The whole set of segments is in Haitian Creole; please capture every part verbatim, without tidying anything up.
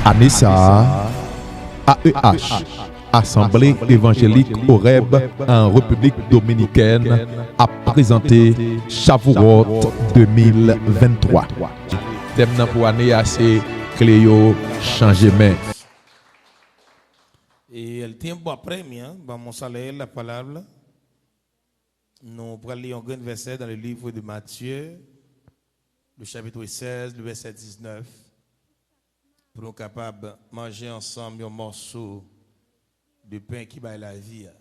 Ane sa a, A E H, Asanble Evanjelik Horeb an Repiblik Dominikèn, ap prezante Shavuot de mil venntwa. Tèm nan pou ane a se Kle yo chanje men. Y el tiempo apremia, vamos a leer la palabra. Nou pral li yon grenn vèsè dans le livre de Matthieu, le chapitre seize, le verset dix-neuf, pou nou kapab manje ansanm yon mòso de pen ki bay lavi a.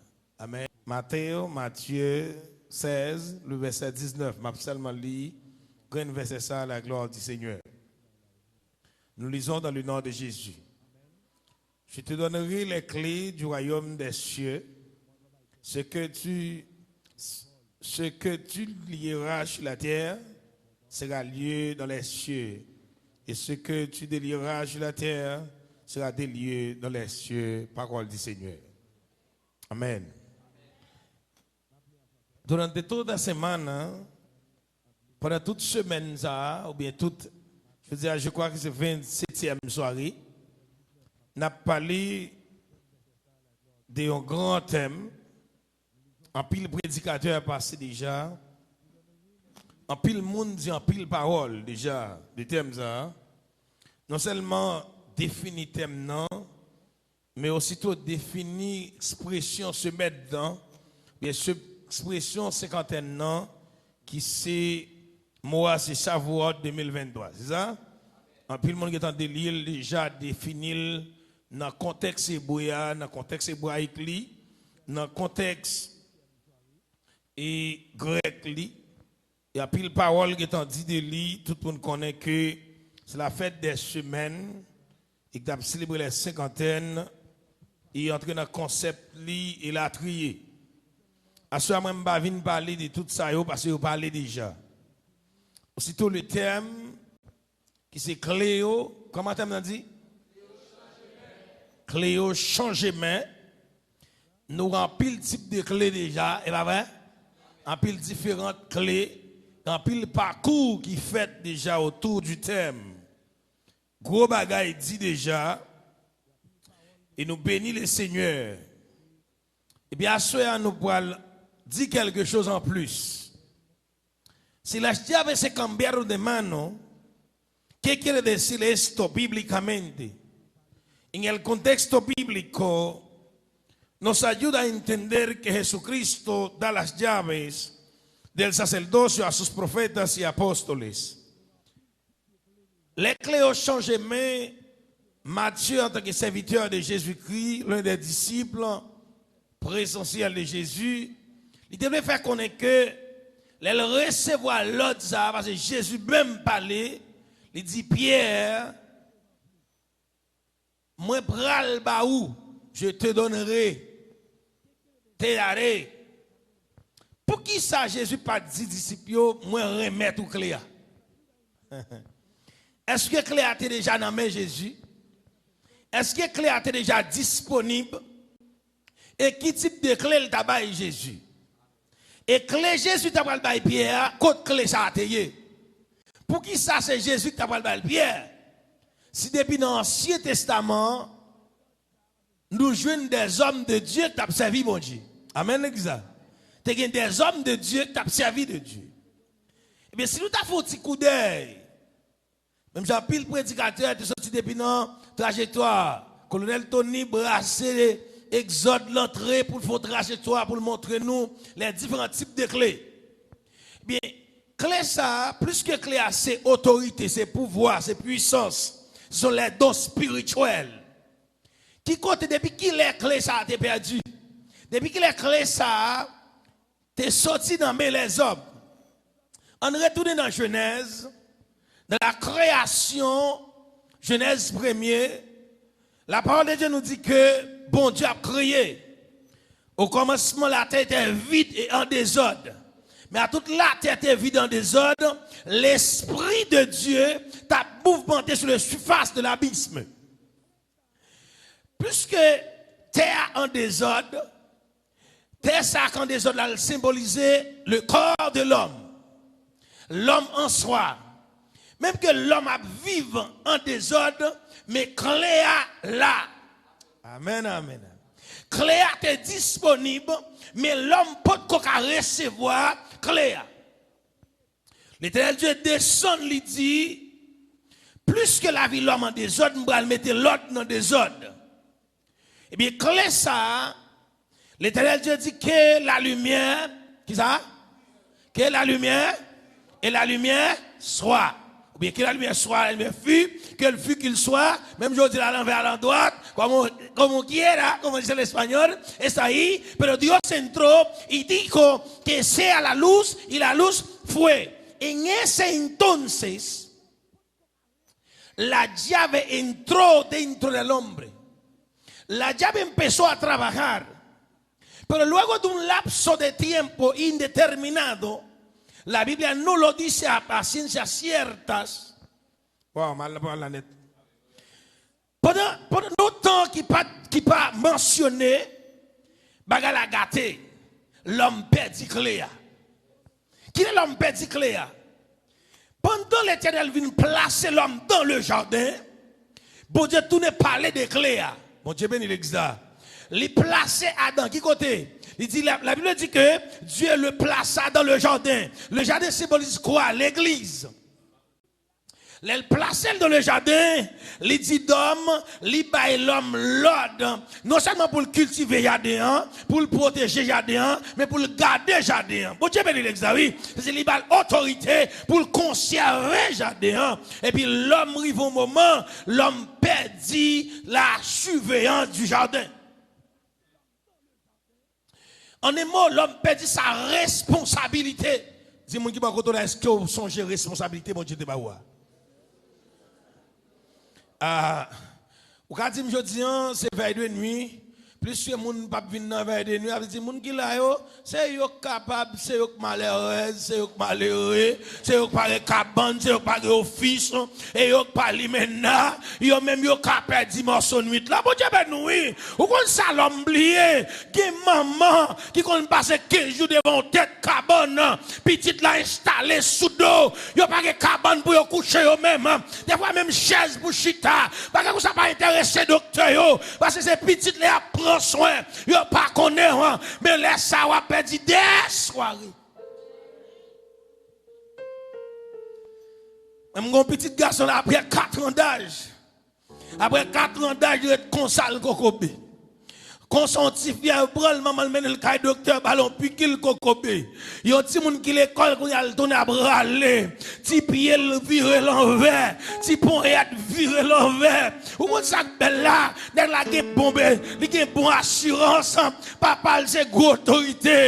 Amèn. Mateo, Matthieu seize, le verset dix-neuf. M ap sèlman li grenn vèsè sa, la gloire du Seigneur. Nous lisons dans le nom de Jésus. Je te donnerai les clés du royaume des cieux. Ce que tu, ce que tu lieras sur la terre sera lié dans les cieux. Et ce que tu délieras sur la terre sera délié dans les cieux. Parole du Seigneur. Amèn. Durante toda a semana, pandan tout semèn sa a, oubyen tout, je veux dire, je crois que c'est vingt-septième soirée, n ap pale de yon gran tèm. Anpil predikatè pase deja. Anpil moun di anpil pawòl deja de tèm sa a. Non sèlman defini tèm nan, men osito defini ekspresyon semèn nan, byen ekspresyon senkantèn nan, ki se mo a se Shavuot de mil venntwa, se sa? Anpil moun gentan li l deja, defini l nan kontèks ebre a, nan kontèks ebrayik li, nan kontèks e grèk li. E anpil pawòl gentan di de li, tout moun konnen ke se la fèt dè semèn, e ki t ap selebre lè senkantèn, e antre nan konsèp li, elatriye. Aswè a, mwen, m pa vin pale de tout sa yo, paske yo pale deja. Osito le tèm, ki se kle yo, kòman tèm nan di? Kle yo chanje men. Nou gen anpil tip de kle deja, e pa vre? Anpil diferan kle, gen anpil pakou ki fèt deja otou di tèm. Gwo bagay di deja, e nou beni Lesenyè. Epi aswè a, nou pral di kèlke choz an plis. Si las llaves se cambiaron de mano, ¿qué quiere decir esto bíblicamente? En el contexto bíblico, nos ayuda a entender que Jesucristo da las llaves del sacerdocio a sus profetas y apóstoles. Lè kle yo chanje men, Matye, antanke sèvitè de Jezikri, l'un des disciples présentiels de Jésus, li te vle fè konnen ke lè l resevwa lòd sa a, paske Jezi menm pale, li di Pyè, mwen pral ba ou, je te donnerai, te daré. Poukisa Jezi pa t di disip yo, mwen renmèt ou kle a? Èske kle a te deja nan men Jezi? Èske kle a te deja disponib? E ki tip de kle l ta bay Jezi? E kle Jezi ta pral bay Pyè a, kot kle sa a te ye? Poukisa se Jezi ki ta pral bay Pyè? Si depi nan Ansyen Testaman an, nou jwenn dèzòm de Dye k t ap sèvi Bondye. Amèn, legliz la. Te gen dèzòm de Dye k t ap sèvi de Dye. Ebyen, si nou ta fè yon ti koudèy, menm jan anpil predikatè te soti depi nan trajektwa, Kolonèl Tony brase Egzòd l antre pou l fè yon trajektwa pou l montre nou lè diferan tip de kle. Ebyen, kle sa a, plis ke kle a, se otorite, se pouvwa, se pwisans, se lè don espirityèl. Ki kote, depi kilè kle sa a te pèdi? Depi kilè kle sa a te soti nan men lèzòm? Ann retounen nan Jenèz, nan la kreyasyon, Jenèz premye, la parole de Dieu nous dit que Bondye ap kreye. Au commencement, la terre était vide et en désordre. Mais à toute la terre était vide et en désordre, l'Esprit de Dieu t'a mouvementé sur la surface de l'abysme. Puisque terre en désordre, tè sa k an dezòd la, l senbolize le corps de l'homme. L'homme en soi. Menm ke lòm ap viv an dezòd, men kle a la. Amèn, amèn. Kle a te disponib, men lòm potko ka resevwa kle a. Letènèl Dye desann, li di, plis ke lavi lòm an dezòd, m pral mete lòd nan dezòd. Ebyen, kle sa a, Letènèl Dye di, que la lumière, ki sa? Que la lumière, et la lumière soit. Oubyen, que la lumière soit, la lumière fut, que le fut qu'il soit, menm jan w di l a lanvè, a landwat, como, como quiera, como dice el español, está ahí, pero Dios entró y dijo que sea la luz, y la luz fue. En ese entonces, la llave entró dentro del hombre. La llave empezó a trabajar. Pero luego de un lapso de tiempo indeterminado, la Biblia no lo dice a, a ciencia ciertas. Wow, mal, mal la net. Pandan, pandan yon tan ki pa, ki pa mansyone, bagay la gate, lòm pèdi kle a. Kilè lòm pèdi kle a? Pandan Letènèl vin plase lòm dans le jardin, Bondye tounen pale de kle a. Bondye beni legliz la. Li plase Adan ki kote? Li di, la, la Bible dit que Dieu le plaça dans le jardin. Le jardin symbolise quoi? Legliz. Lè l plase l dans le jardin, li di dòm, li bay lòm lòd, non sèlman pou l kiltive jaden an, pou l pwoteje jaden an, men pou l gade jaden an. Bondye beni legliz la, wi. Se li ba l otorite pou l konsève jaden an. Epi lòm rive yon moman, lòm pèdi la surveillance du jardin. En un mot, lòm pèdi sa responsabilite. Di moun ki bò kote w la, èske w sonje responsabilite Bondye te ba ou a? Ah, ou ka di m jodi an, se vèy de nwi. Pliske moun p ap vin nan vèy de nwi, a vle di moun ki la yo, se yo k kapab, se yo k malerèz, se yo k malere, se yo k pa gen kabann, se yo k pa gen ofis, e yo k pa limena, yo menm yo ka pèdi mòso nwit la. Bondye beni nou, wi. Ou konn sa lòm bliye? Gen manman ki konn pase kenz jou devan yon tèt kabann, pitit la enstale sou do, yo pa gen kabann pou yo kouche yo menm. Defwa menm chèz pou chita. Bagay konsa pa enterese doktè yo, paske se pitit la y ap pran swen. Yo pa konnen, men lè sa w ap pèdi de sware. Men m gen yon pitit gason la, apre kat an daj, Apre kat an daj, li ret konsa, l kokobe. Konsa, yon ti fi a, yo pran l, manman l mennen l kay doktè, ba l yon piki, l kokobe. Yon timoun ki lekòl, kounye a, l tounen ap rale. Ti pye l vire lanvè. Ti ponyèt vire lanvè. Ou konn sa k bèl la? Nèg la gen bon be-, li gen bon asirans. Papa l se gwo otorite.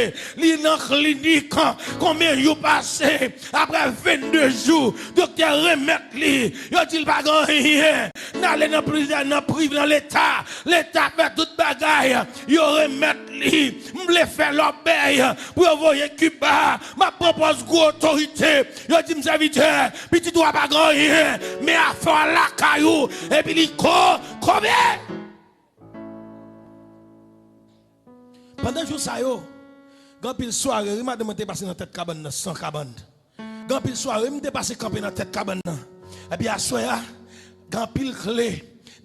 Li nan klinik. Konbyen jou pase? Apre vennde jou, doktè remèt li. Yo di l pa gen anyen. N ale nan pri-, nan prive, nan leta. Leta fè tout bagay. Yo remèt li. M vle fè lòbèy pou yo voye Kiba. M ap pran pòz gwo otorite. Yo di m, sèvitè, pitit ou a pa gen anyen. Men afè w lakay ou. Epi li ko-, kobe. Pandan jou sa yo, gen anpil sware, wi, madanm mwen te pase nan tèt kabann nan, san kabann. Gen anpil sware, wi, m te pase kanpe nan tèt kabann nan. Epi aswè a, gen anpil kle.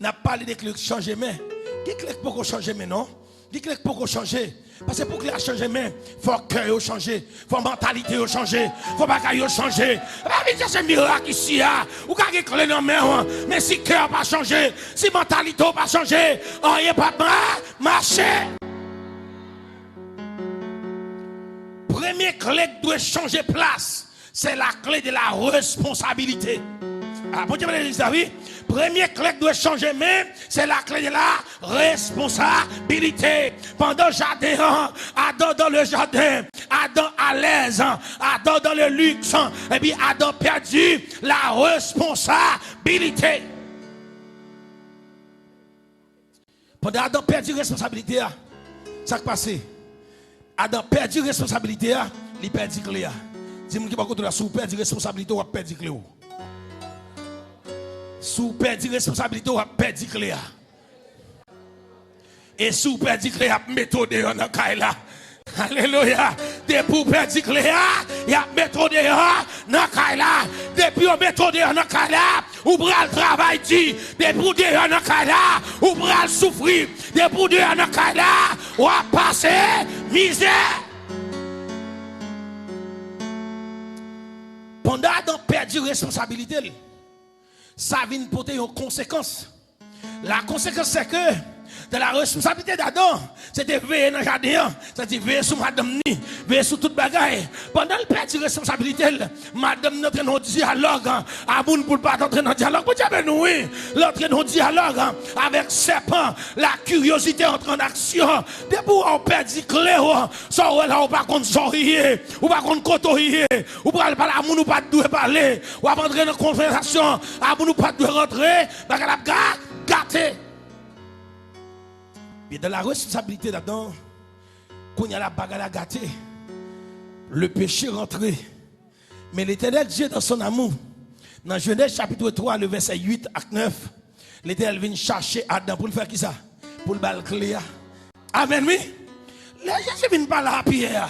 N ap pale de kle k chanje men. Gen kle k poko chanje men, non. Gen kle k poko chanje. Paske pou kle a chanje men, fò kè yo chanje. Fò mantalite yo chanje. Fò bagay yo chanje. Pa vin chèche mirak isi a. Ou ka gen kle nan men w, men si kè a pa chanje, si mantalite w pa chanje, anyen p ap ma-, mache. Premye kle k dwe chanje plas, se la kle de la responsabilite. Ah, Bondye beni legliz la, wi. Premye kle k dwe chanje men, se la kle de la responsabilite. Pandan jaden an, Adan dans le jardin, Adan alèz, Adan dans le luxe, epi Adan pèdi la responsabilite. Pandan Adan pèdi responsabilite a, sa k pase? Adan pèdi responsabilite a, li pèdi kle a. Di moun ki bò kote w la, si w pèdi responsabilite w, w ap pèdi kle w. Si w pèdi responsabilite w, w ap pèdi kle a. E si w pèdi kle a, y ap mete w deyò nan kay la. Alelouya. depi w pèdi kle a, y ap mete w deyò nan kay la. Depi yo mete w deyò nan kay la, ou pral travay di. Depi w deyò nan kay la, ou pral soufri. Depi w deyò nan kay la, w ap pase mizè. Pandan Adan pèdi responsabilite l, sa vin pote yon konsekans. La conséquence, c'est que dans la responsabilité d'Adam, se te veye nan jaden an, se te veye sou madanm ni, veye sou tout bagay. Pandan l pèdi responsabilite l, madanm nan antre nan yon dyalòg a moun pou l pa t antre nan dyalòg. Bondye beni w, wi. L antre nan yon dyalòg avèk sèpan. La curiosité entre en action. Depi w pèdi kle w, sa w wè la, ou pa konn sa w ye, ou pa konn kote w ye, ou pral pale a moun ou pa t dwe pale, w ap antre nan konvèsasyon a moun ou pa t dwe rantre, bagay la ap ga-, gate. Byen, dans la responsabilité d'Adam, kounye a la bagay la gate. Le péché rentre. Men Letènèl Dye, dans son amour, nan Jenèz chapit twa, le vèsè uit ak nèf, Letènèl vin chache Adan pou l fè kisa? Pou l ba l kle a. Amèn, wi. Lè Jezi vin pale a Pyè a,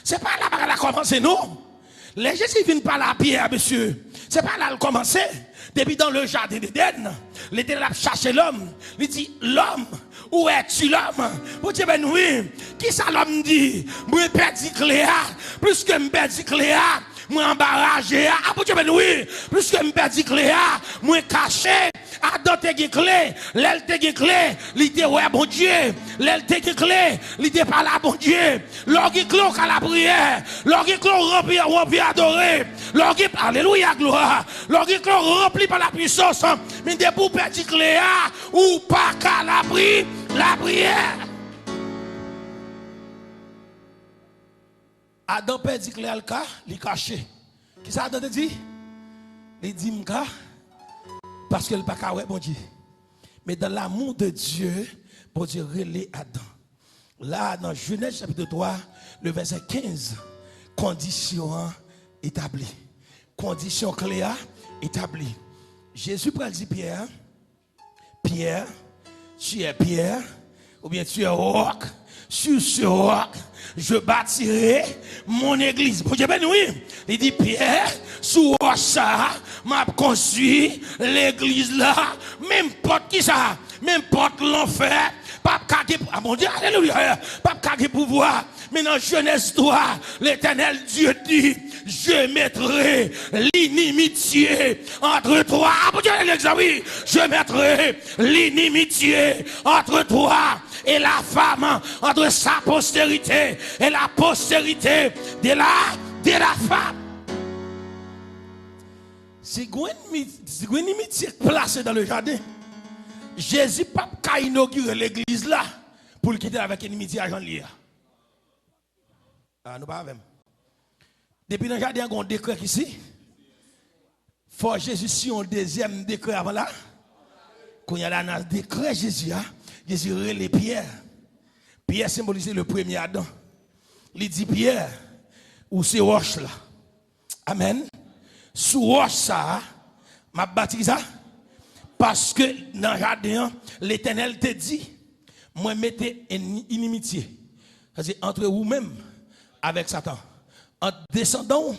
se pa la bagay la kòmanse, non. Lè Jezi vin pale a Pyè a, mesye, se pa la l kòmanse. Depi dans le jardin d'Éden, Letènèl ap chache lòm. Li di, L'homme, où es-tu, l'homme? Bondye beni w, wi. Kisa lòm di? Mwen pèdi kle a. Pliske m pèdi kle a, mwen anba raje a. A, Bondye beni w, wi. Pliske m pèdi kle a, mwen kache. Adan te gen kle. Lè l te gen kle, li te wè Bondye. Lè l te gen kle, li te pale a Bondye. Lè w gen kle, w ka lapriyè. Lè w gen kle, w anvi, w anvi adore. Lè w gen, alelouya, glwa. Lè w gen kle, w ranpli pa la puissance. Men depi w pèdi kle a, ou pa ka lapri, lapriyè. Adan pèdi kle a, l ka, li kache. Kisa Adan te di? Li di, m ka, paske l pa ka wè Bondye. Men dans l'amour de Dieu, Bondye rele Adan. La, nan Jenèz chapit twa, le vèsè kenz, kondisyon an etabli. Kondisyon kle a etabli. Jezi pral di Pyè, Pierre, tu es pierre, oubyen tu es roc. Sur ce roc, je bâtirai mon église. Bondye beni w, wi. Li di, Pyè, sou wòch sa a, m ap konstwi legliz la. Menm pòt ki sa? Menm pòt lanfè p ap ka gen, a, Bondye, alelouya, p ap ka gen pouvwa. Men nan Jenèz twa, Letènèl Dye di, Je mettrai l'inimitié entre toi. A, Bondye, alelouya, wi. Je mettrai l'inimitié entre toi et la femme, entre sa postérité et la postérité de la, de la femme. Si gwen mi-, si gwen inimitye k plase dans le jardin, Jezi p ap ka inogire legliz la pou l kite l avèk inimitye a jan l ye a. A, nou pa avè m. Depi nan jaden an, gen yon dekrè ki si. Fò Jezi si yon dezyèm dekrè avan la. Kounye a la, nan dekrè Jezi a, Jezi rele Pyè. Pyè senbolize le premye Adan. Li di, Pyè, ou se wòch la. Amèn. Sou wòch sa a, m ap bati kisa? Paske nan jaden an, Letènèl te di, mwen mete en-, inimitye. Sa se antre ou menm avèk Satan. Ant desandan w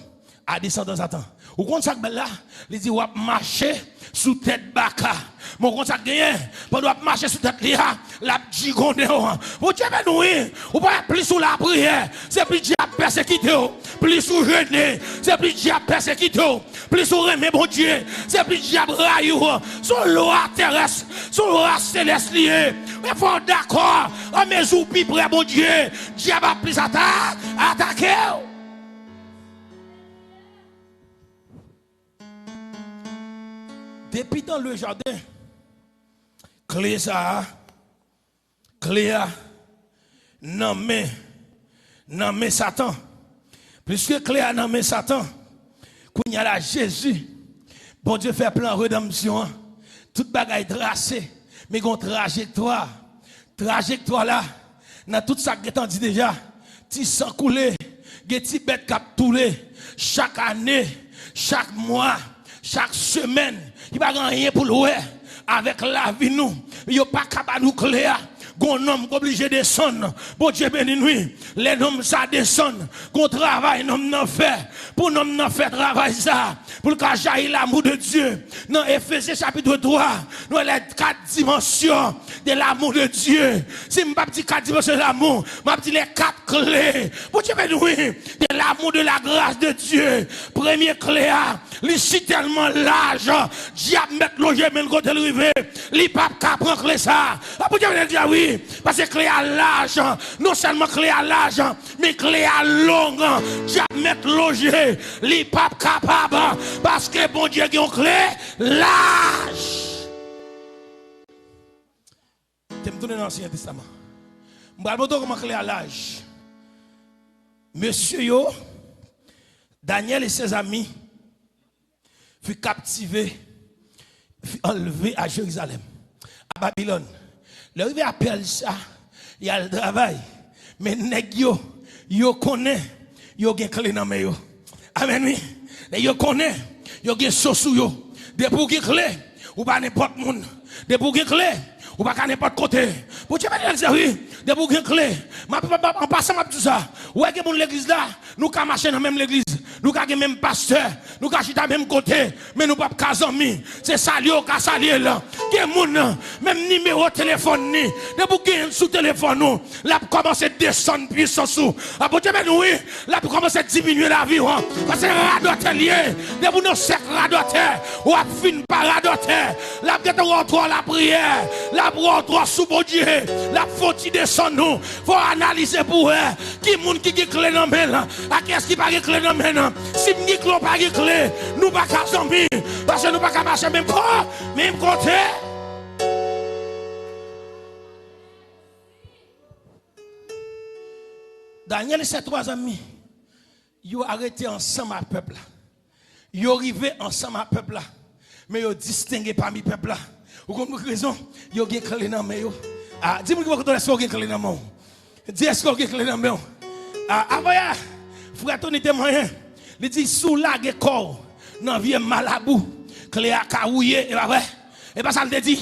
a desandan Satan. Ou konn sa k bèl la? Li di w ap mache sou tèt baka. Men w konn sa k genyen? Pandan w ap mache sou tèt li a, l ap jigonnen w. Bondye beni w, wi. Ou pa wè plis ou lapriyè, se plis dyab pèsekite w. Plis ou jene, se plis dyab pèsekite w. Plis ou renmen Bondye, se plis dyab rayi w. Se yon lwa terès, se yon lwa selès li ye. Men fò w dakò, anmezi w pi pre Bondye, dyab ap plis ata-, atake w. Depi dans le jardin, kle sa a, kle a nan men, nan men Satan. Pliske kle a nan men Satan, kounye a la, Jezi, Bondye fè plan redanmsyon an. Tout bagay trase, men gen yon trajektwa. Trajektwa la, nan tout sa k gentan di deja, ti san koule, gen ti bèt k ap toule, chak ane, chak mwa, chak semèn, li pa gen anyen pou l wè avèk lavi nou. Yo pa ka ba nou kle a Gon nonm k oblije desann. Bondye beni n wi. Lè nonm sa desann, gon travay nonm nan fè. Pou nonm nan fè travay sa, pou l ka jayi l'amour de Dieu. Nan Efezyen chapit twa, nou wè les quatre dimensions de l'amour de Dieu. Si m p ap di quatre dimensions de l'amour, m ap di les quatre clés. Bondye beni n wi. De l'amour, de la grâce de Dieu. Premye kle a, li si tèlman laj, dyab mèt lonje men l kote l rive, li p ap ka pran kle sa. A, Bondye mèt di a wi, paske kle a laj, non sèlman kle a laj, men kle a long, dyab mèt lonje, li p ap kapab, paske Bondye gen yon kle laj. Te m tounen nan Ansyen Testaman. M pral montre w kòman kle a laj. Mesye yo, Daniel et ses amis furent captivés, furent enlevés à Jérusalem, à Babylone. Lè yo rive a Pèj sa, y al travay. Men nèg yo, yo konnen yo gen kle nan men yo. Amèn wi. Nèg yo konnen yo gen so sou yo. Depi w gen kle, ou pa nenpòt moun. Depi w gen kle, ou pa ka nenpòt kote. Bondye beni nèg sa wi. Depi w gen kle, m ap, m ap, an pasan m ap di sa. Ou wè gen moun legliz la, nou ka mache nan menm legliz, nou ka gen menm pastè, nou ka chita menm kote, men nou p ap ka zanmi. Se salye w ka salye l. Gen moun, menm nimewo telefòn ni, depi w genyen l sou telefòn ou, l ap kòmanse desann pwisans ou. A, Bondye beni w wi. L ap kòmanse diminye lavi w. Paske radòtè l ye. Depi w nan sèk radòtè, w ap fin pa radòtè. L ap gentan wè w twò lapriyè. L ap wè w twò sou Bondye. L ap fè w ti desann ou. Fò w analize pou w wè ki moun ki gen kle nan men l. A kiyès ki pa gen kle nan men l. Si m gen kle, w pa gen kle, nou pa ka zanmi. Paske nou pa ka mache menm ko-, menm kote. Daniel e sè twa zanmi yo arete ansanm ak pèp la. Yo rive ansanm ak pèp la, men yo distenge pami pèp la. Ou konn pou ki rezon? Yo gen kle nan men yo. A, di moun ki bò kote w, èske w gen kle nan men w? Di, èske w gen kle nan men w? A, avanyè, frè Tony te manyen. Li di, si w lage kò w nan vye malabou, kle a ka wouye, e pa vre? E pa sa l te di?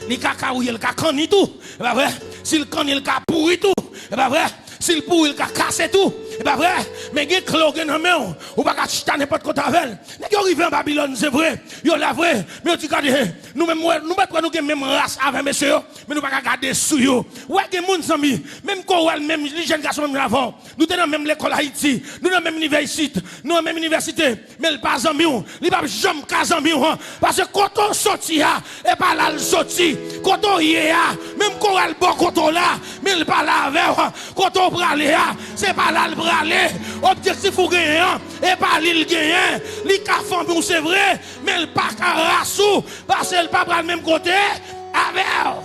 Li ka kawouye, l ka kanni tou. E pa vre? Si l kanni, l ka pouri tou. E pa vre? Si l pouri, l ka kase tou. E pa vre? Men gen kle w gen nan men w. Ou pa ka chita nenpòt kote avè l. Nèg yo rive an Babilòn, se vre. Yo la vre. Men yo di, gade, nou menm, wè, nou mèt wè nou gen menm ras avè mesye yo. Men nou pa ka gade sou yo. Ou wè gen moun, zanmi, menm ke w wè l, menm li jèn gason, menm jan avè w. Nou te nan menm lekòl Ayiti. Nou nan menm inivèsit. Nou nan menm inivèsite. Men l pa zanmi w, li p ap janm ka zanmi w, paske kote w soti a, e pa la l soti. Kote w ye a, menm ke w al bò kote w la, men l pa la avè w. Kote w prale a, se pa la l prale. Objektif ou genyen an, e pa li l genyen. Li ka fanmi w, se vre, men l pa ka ras ou, paske l pa pral menm kote avè w.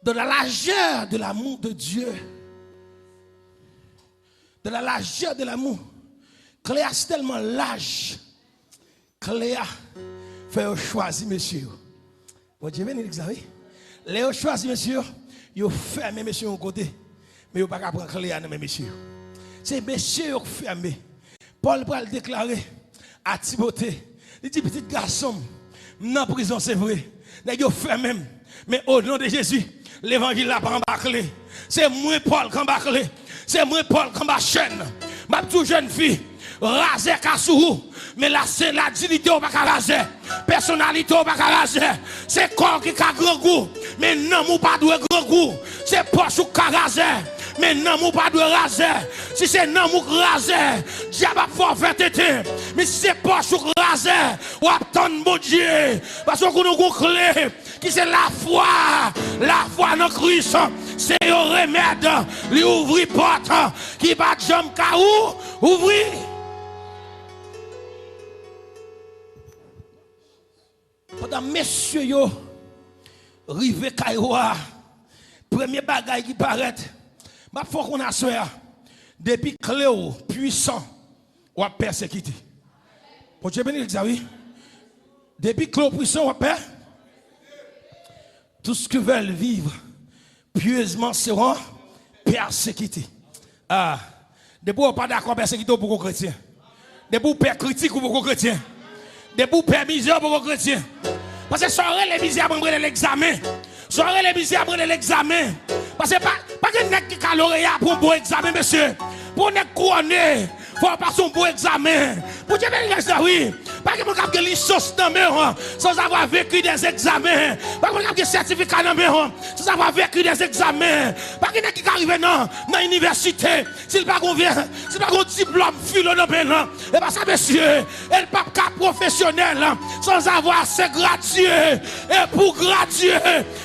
Dans la largeur de l'amour de Dieu. Dans la largeur de l'amour. Kle a si tèlman laj. Kle a fè yo chwazi mesye yo. Bondye beni legliz la, wi. Lè yo chwazi mesye yo, yo fèmen mesye yo yon kote. Men yo pa ka pran kle a nan men mesye yo. Se mesye yo k fèmen. Pòl pral deklare a Timote, li di, pitit gason m, m nan prizon, se vre. Nèg yo fèmen m. Men, o non de Jezi, levanjil la pa anba kle. Se mwen, Pòl, k anba kle. Se mwen, Pòl, k anba chèn. M ap di w, jèn fi, razè ka sou ou, men la, se ladilite w pa ka razè. Pèsonalite w pa ka razè. Se kò w ki ka grangou, men nanm ou pa dwe grangou. Se pòch ou k ka razè, men nanm ou pa dwe razè. Si se nanm ou k razè, dyab ap fè w fè tenten. Men si se pòch ou k razè, w ap tann Bondye. Paske w konnen w gon kle ki se lafwa. Lafwa nan Kris, se yon remèd. Li ouvri pòt ki pa t janm ka ou, ouvri. Pandan mesye yo rive kay wa a, premye bagay ki parèt, m ap fè w konnen aswè a, depi kle w pwisan, w ap pèsekite. Bondye beni legliz la, wi. Depi kle w pwisan, w ap pè. Tous ceux qui veulent vivre pieusement seront persécutés. Ah, depi w pa dakò pèsekite, w poko kretyen. Depi w pè kritik, w poko kretyen. Depi w pè mizè, w poko kretyen. Paske sa w rele mizè a, mwen rele l egzamen. Sa w rele mizè a, mwen rele l egzamen. Paske pa, pa gen nèg ki ka loreya pou yon bon egzamen, mesye. Pou yon nèg kouwone, fò w pase yon bon egzamen. Bondye beni nèg sa, wi. Pa gen moun k ap gen lisans nan men w, sans avoir vécu des examens. Pa gen moun k ap gen sètifika nan men w, sans avoir vécu des examens. Pa gen nèg ki ka rive nan, nan inivèsite, si l pa gon vye, si l pa gon diplòm filo nan men l, e pa sa, mesye, e l p ap ka pwofesyonèl sans avoir se gradye. E pou gradye,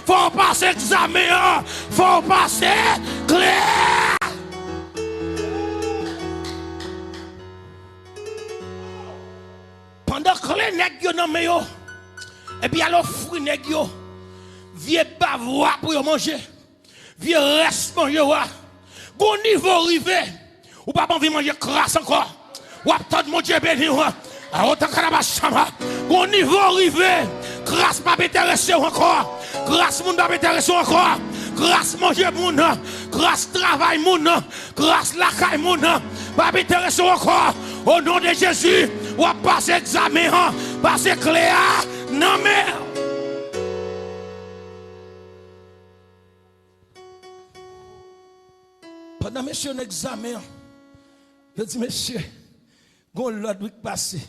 fò w pase egzamen an, fò w pase kle a. Pandan kle nèg yo nan men yo, epi al ofri nèg yo vye bavwa pou yo manje. Vye rès manje w a. Gon nivo w rive, ou p ap anvi manje kras ankò. W ap tann Bondye beni w. A otan kalaba chama. Gon nivo w rive, kras p ap enterese w ankò. Kras moun p ap enterese w ankò. Kras manje moun, kras travay moun, kras lakay moun p ap enterese w ankò. O non de Jezi, w ap pase egzamen an, pase kle a nan men. Pandan mesye yo nan egzamen an, yo di, mesye, gon lòd wi k pase.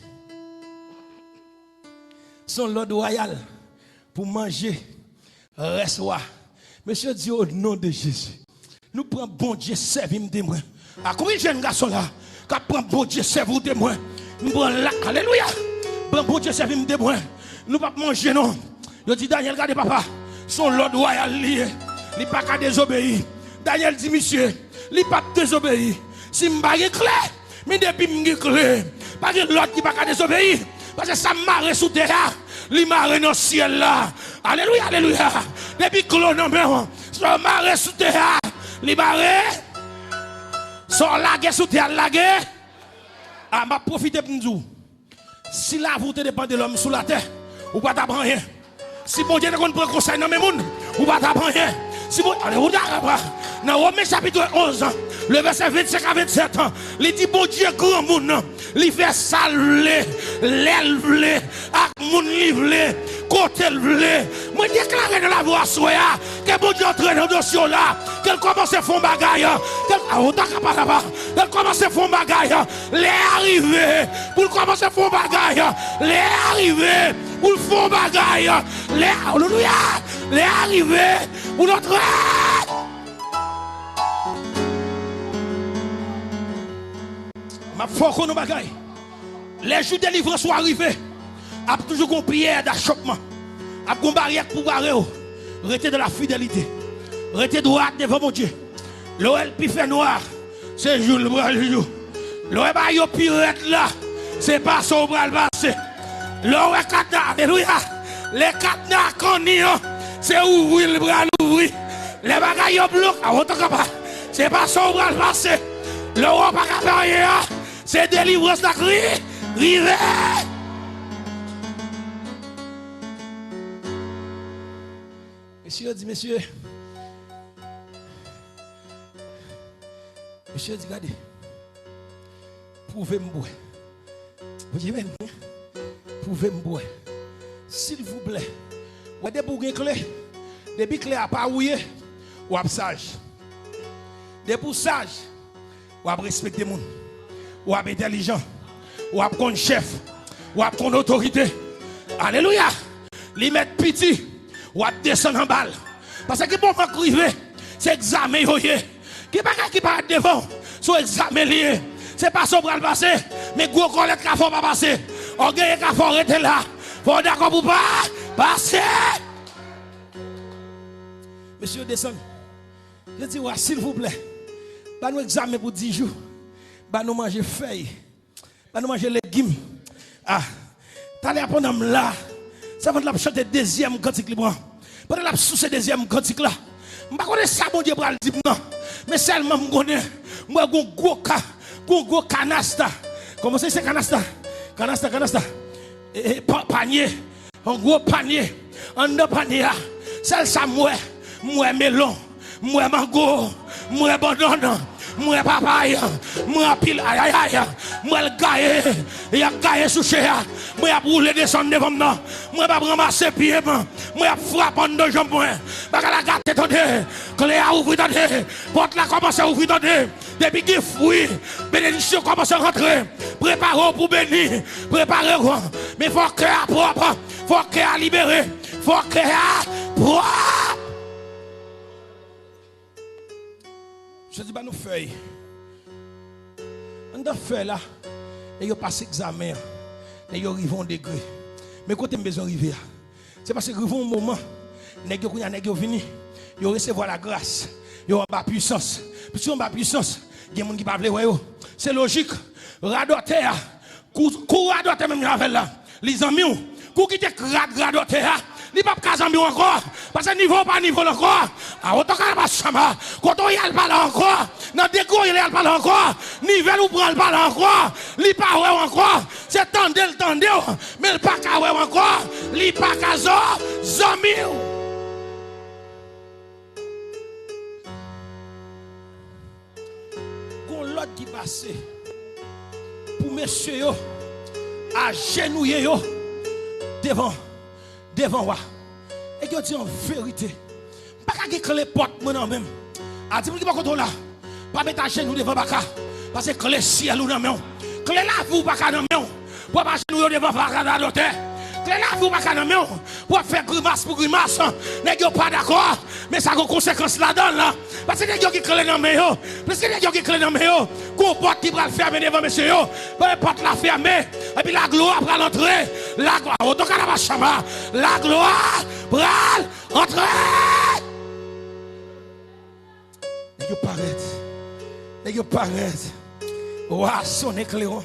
Se yon lòd wayal pou manje rès wa. Mesye di, o non de Jezi, nou pran Bondye sèvi m temwen. A konbyen jèn gason la k ap pran Bondye sèvi w temwen? M pran la, alelouya. Pran Bondye sèvi m temwen. Nou p ap manje non. Yo di Danyèl, gade papa, se yon lòd wayal li ye. Li pa ka dezobeyi. Danyèl di misye, li p ap dezobeyi. Si m pa gen kle, men depi m gen kle, pa gen lòd ki pa ka dezobeyi. Paske sa m mare sou tè a, li mare nan syèl la. Alelouya, alelouya. Depi kle w nan men w, sa w mare sou tè a, li mare. Sa w lage sou tè a, l lage. A, m ap pwofite pou m di w, si lavi w te depann de lòm sou latè, ou pa t ap anyen. Si Bondye te konn pran konsèy nan men moun, ou pa t ap anyen. Si Bon-, ale, ou ta kapab. Nan Women chapit onz, le vèsè vennsenk a vennsèt, li di Bondye granmoun, li fè sa l vle, lè l vle, ak moun li vle, kote l vle. Mwen deklare nan lavi w aswè a, ke Bondye antre nan dosye w la, ke l kòmanse fè yon bagay, ke l, a, ou ta kapab laba, ke l kòmanse fè yon bagay, lè a rive pou l kòmanse fè yon bagay, lè a rive pou l fè yon bagay, lè, alelouya, lè a rive pou l antre. M ap fè w konn yon bagay. Lè jou delivrans ou a rive, ap toujou gon pyè dachòpman. Ap gon baryè k pou bare w. Rete dans la fidélité. Rete dwat devan Bondye. Lè w wè l pi fè nwa, se jou l pral jou. Lè w wè bagay yo pi rèd la, se pase w pral pase. Lè w wè kadna, alelouya, lè kadna kanni an, se ouvri l pral ouvri. Lè bagay yo bloke, a, ou ta kapab, se pase w pral pase. Lè w wè w pa ka fè anyen an, se delivrans la k ri-, rive. Mesye yo di, mesye, mesye yo di, gade, pwouve m bwè. Bondye beni, pwouve m bwè. Silvouplè. Wè depi w gen kle, depi kle a pa ou ye, w ap saj. Depi w saj, w ap respekte moun. W ap entèlijan. W ap konn chèf. W ap konn otorite. Alelouya! Li mèt piti, w ap desann anba l. Paske gen moman k rive, se egzamen yo ye. Gen bagay ki parèt devan w, se yon egzamen li ye. Se pase w pral pase, men gwo kòlèt ka fè w pa pase. Ògeye ka fè w rete la. Fò w dakò pou w pa pase. Mesye yo desann. Yo di, wa, silvouplè, ba nou egzamen pou dis jou. Ba nou manje fèy. Ba nou manje legim. A, talè a pandan m la, sèvant la ap chante dezyèm kantik li pran. Pandan l ap souse dezyèm kantik la, m pa konnen sa Bondye pral di m nan. Men sèlman m konnen, m wè gon gwo ka, gon gwo kanasta. Kòman se, se kanasta? Kanasta, kanasta. E, e, pa-, panye. Yon gwo panye. Anndan panye a, sèl sa m wè, m wè melon, m wè mango, m wè bannann, m wè papay, m wè anpil ayayay, M pral gaye, y ap gaye sou chen a. Mwen ap woule desann devan m nan. Mwen p ap ranmase pye m. Mwen ap frape anndan janm mwen. Bagay la gate, tande. Kle a ouvri, tande. Pòt la kòmanse ouvri, tande. Depi gen fwi, benediksyon kòmanse rantre. Prepare w pou beni. Prepare w. Men fò kè a pwòp. Fò kè a libere. Fò kè a pwòp. Jezi ba nou fèy. Anndan fèy la, nèg yo pase egzamen an. Nèg yo rive yon degre. Men kote m bezwen rive a, se paske rive yon moman, nèg yo kounye a, nèg yo vini, yo resevwa lagras, yo anba pwisans. Piske yo anba pwisans, gen moun ki pa vle wè yo. Se lojik. Radòtè a, kou, kou radòtè menm jan avè l la, li zanmi w. Kou kite rad radòtè a, li p ap ka zanmi w ankò. Paske nivo w pa nivo l ankò. A oto kalaba chama, kote w ye al pa la ankò. Nan degre w ye al pa la ankò. Nivel ou pran al pa la ankò. Li pa wè w ankò. Se tande l tande w, men l pa ka wè w ankò. Li pa ka zan, zanmi w. Gon lòd ki pase pou mesye yo ajenouye yo devan, devan wa. Nèg yo di an verite, m pa ka gen kle pòt mwen nan men m. A di moun ki bò kote w la, pa met ajenou devan baka, paske kle syèl ou nan men w. Kle lavi w pa ka nan men w. Pou w ap ajenouye w devan radòtè. Kle lavi w pa ka nan men w. Pou w ap fè grimas pou grimas. Nèg yo pa dakò. Men sa gon konsekans ladan l. Paske nèg yo gen kle nan men yo. Piske nèg yo gen kle nan men yo, gon pòt ki pral fèmen devan mesye yo. Pòt la fèmen. Epi laglwa pral antre. Laglwa, oto kalaba chama. Laglwa pral antre. Nèg yo parèt. Nèg yo parèt. Wa a sonnen klewon.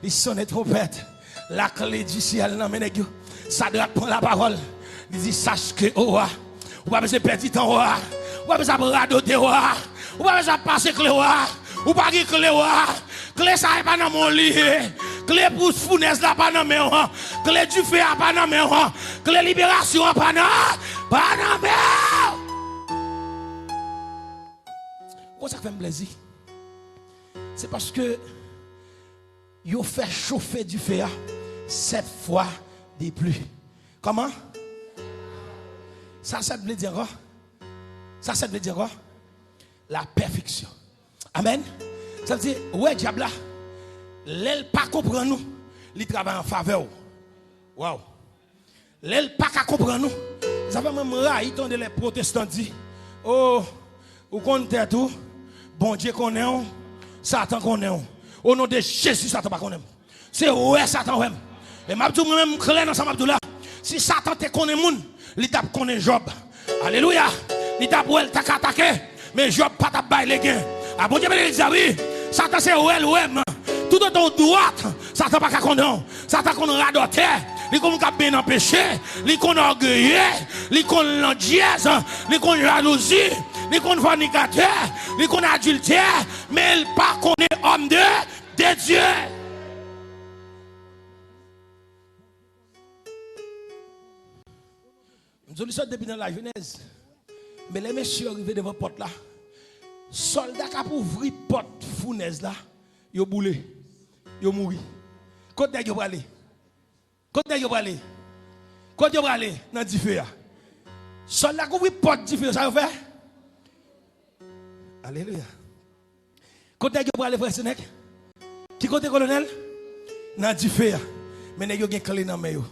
Li sonnen twonpèt. Lakle di syèl nan men nèg yo. Sadrak pran lapawòl. Li di, sache ke, o wa, ou pa bezwen pèdi tan, o wa. Ou pa bezwen ap radote, o wa. Ou pa bezwen ap pase kle, o wa. Ou pa gen kle, o wa. Kle sa a pa nan men w li ye. Kle pou founèz la pa nan men w. Kle dife a pa nan men w. Kle liberasyon an pa nan, pa nan men w. Konsa k fè m plezi. Se paske yo fè chofe dife a sèt fwa de pli. Kòman? Sa sèt vle di ankò? Sa sèt vle di ankò? Lapèfeksyon. Amèn. Sa vle di, ou wè dyab la, lè l pa konprann ou, li travay an favè w. Waw. Lè l pa ka konprann ou. Sa fè mwen, m rayi tande lè pwotestan di, o, ou konn tèt ou, Bondye konnen w, Satan konnen w. O non de Jezi, Satan pa konnen m. Se wè Satan wè m. E m ap di w, mwen menm, m klè nan sa m ap di w la. Si Satan te konnen moun, li t ap konnen Jòb. Alelouya! Li t ap wè l t ap atake. Men Jòb pa t ap bay legen. A, Bondye beni legliz la, wi. Satan se wè l wè m. Toutotan w dwat, Satan pa ka konnen w. Satan konn radòtè. Li konn moun k ap benyen nan peche. Li konn ògeye. Li konn landyèz. Li konn jalouzi. Li konn fònikatè. Li konn adiltè. Men l pa konnen òm de, de Dye. M di w li sot depi nan lajenès. Men lè mesye yo rive devan pòt la, sòlda k ap ouvri pòt founèz la, yo boule. Yo mouri. Kot nèg yo prale? Kot nèg yo prale? Kot yo prale? Nan dife a. Sòlda k ouvri pòt dife yo, sa yo fè? Alelouya. Kot nèg yo prale, frè Senèk? Ki kote, kolonèl? Nan dife a. Men nèg yo gen kle nan men yo.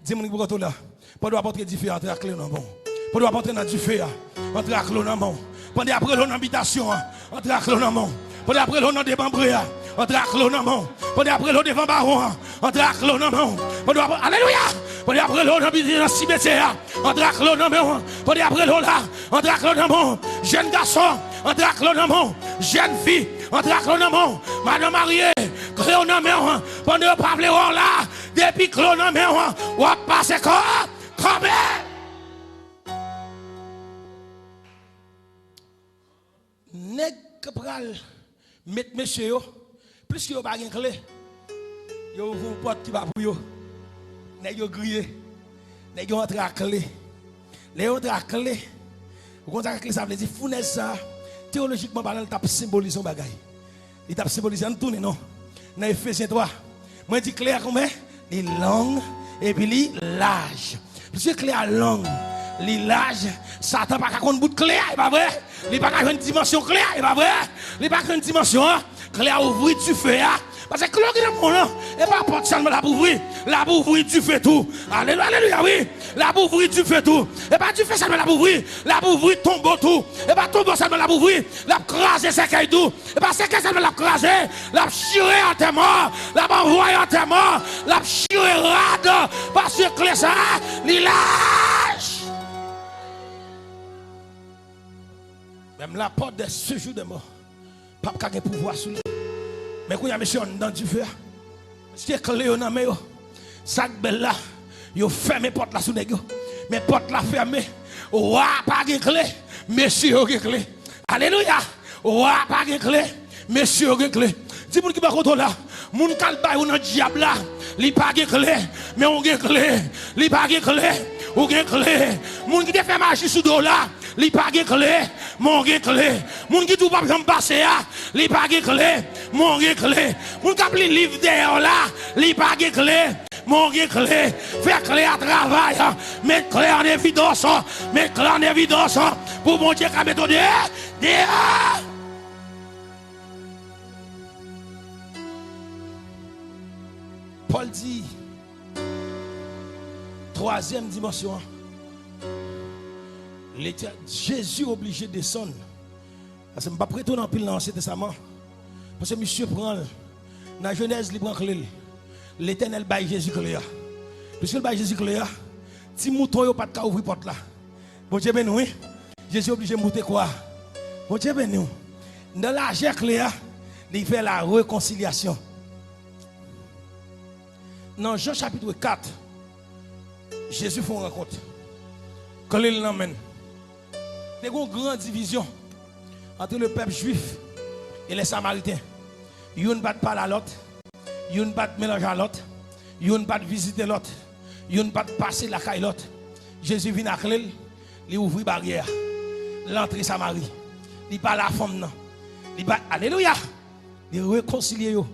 Di moun ki bò kote w la, pandan w ap antre dife a, antre ak kle w nan men w. Pandan w ap antre nan dife a, antre ak kle w nan men w. Pandan y ap rele w nan bitasyon an, antre ak kle w nan men w. Pandan y ap rele w nan demanbre a, antre ak kle w nan men w. Pandan y ap rele w devan bawon an, antre ak kle w nan men w. Pandan w ap, alelouya! Pandan y ap rele w nan bi-, nan simetyè a, antre ak kle w nan men w. Pandan y ap rele w la, antre ak kle w nan men w. Jèn gason, antre ak kle w nan men w. Jèn fi, antre ak kle w nan men w. Madanm marye, kle w nan men w. Pandan yo pa vle wè w la, depi kle w nan men w, w ap pase kò, kanpe. Nèg k pral met mesye yo, pliske yo pa gen kle, yo ouvri yon pòt ki pa pou yo. Nèg yo griye. Nèg yo antre ak kle. Lè yo antre ak kle, ou konn sa kle sa vle di? Founèz sa, teyolojikman palan, li t ap senbolize yon bagay. Li t ap senbolize, ann tounen non. Nan Efezyen twa, mwen di kle a konbyen? Li long epi li laj. Piske kle a long, li laj, Satan pa ka konn bout kle a, e pa vre? Li pa ka jwenn dimansyon kle a, e pa vre? Li pa ka jwenn dimansyon an. Kle a ouvri dife a. Paske kle w gen nan men w lan, e pa pòt sèlman l ap ouvri, l ap ouvri dife tou. Alelouya, alelouya, wi. L ap ouvri dife tou. E pa dife sèlman l ap ouvri, l ap ouvri tonbo tou. E pa tonbo sèlman l ap ouvri, l ap kraze sèkèy tou. E pa sèkèy sèlman l ap kraze, l ap chire antèman, l ap anvoye antèman, l ap chire rad, paske kle sa a, li laj. Menm la pòt de sejou de mò p ap ka gen pouvwa sou li. Men kounye a, mesye yo anndan dife a. Mesye kle yo nan men yo. Sa k bèl la, yo fèmen pòt la sou nèg yo. Men pòt la fèmen. Wa pa gen kle, mesye yo gen kle. Alelouya! Wa pa gen kle, mesye yo gen kle. Di moun ki bò kote w la, moun k al bay ou nan dyab la, li pa gen kle, men ou gen kle. Li pa gen kle, ou gen kle. Moun ki te fè maji sou do w la, li pa gen kle, men ou gen kle. Moun ki di w p ap janm pase a, li pa gen kle, men ou gen kle. Moun k ap li liv dèyè w la, li pa gen kle, men ou gen kle. Fè kle a travay, met kle an evidans, met kle an evidans, pou Bondye ka mete w deyò, deyò. Pòl di, twazyèm dimansyon an, Letè-, Jezi oblije desann. Paske m p ap retounen anpil nan Ansyen Testaman. Paske misye pran l. Nan Jenèz, li pran kle l. Letènèl bay Jezi kle a. Piske l bay Jezi kle a, ti mouton yo pa t ka ouvri pòt la. Bondye beni w, wi. Jezi oblije moute kwa a. Bondye beni w. Nan lajè kle a, li fè la rekonsilyasyon. Nan Jan chapit kat, Jezi fè yon rankont. Kle l nan men l. Te gen yon gran divizyon ant le pèp jwif e lè Samariten. Youn pa t pale a lòt, youn pa t melanje a lòt, youn pa t vizite lòt, youn pa t pase lakay lòt. Jezi vin ak kle l, li ouvri baryè a. L antre Samari. Li pale a fanm nan. Li pa, alelouya! Li rekonsilye yo.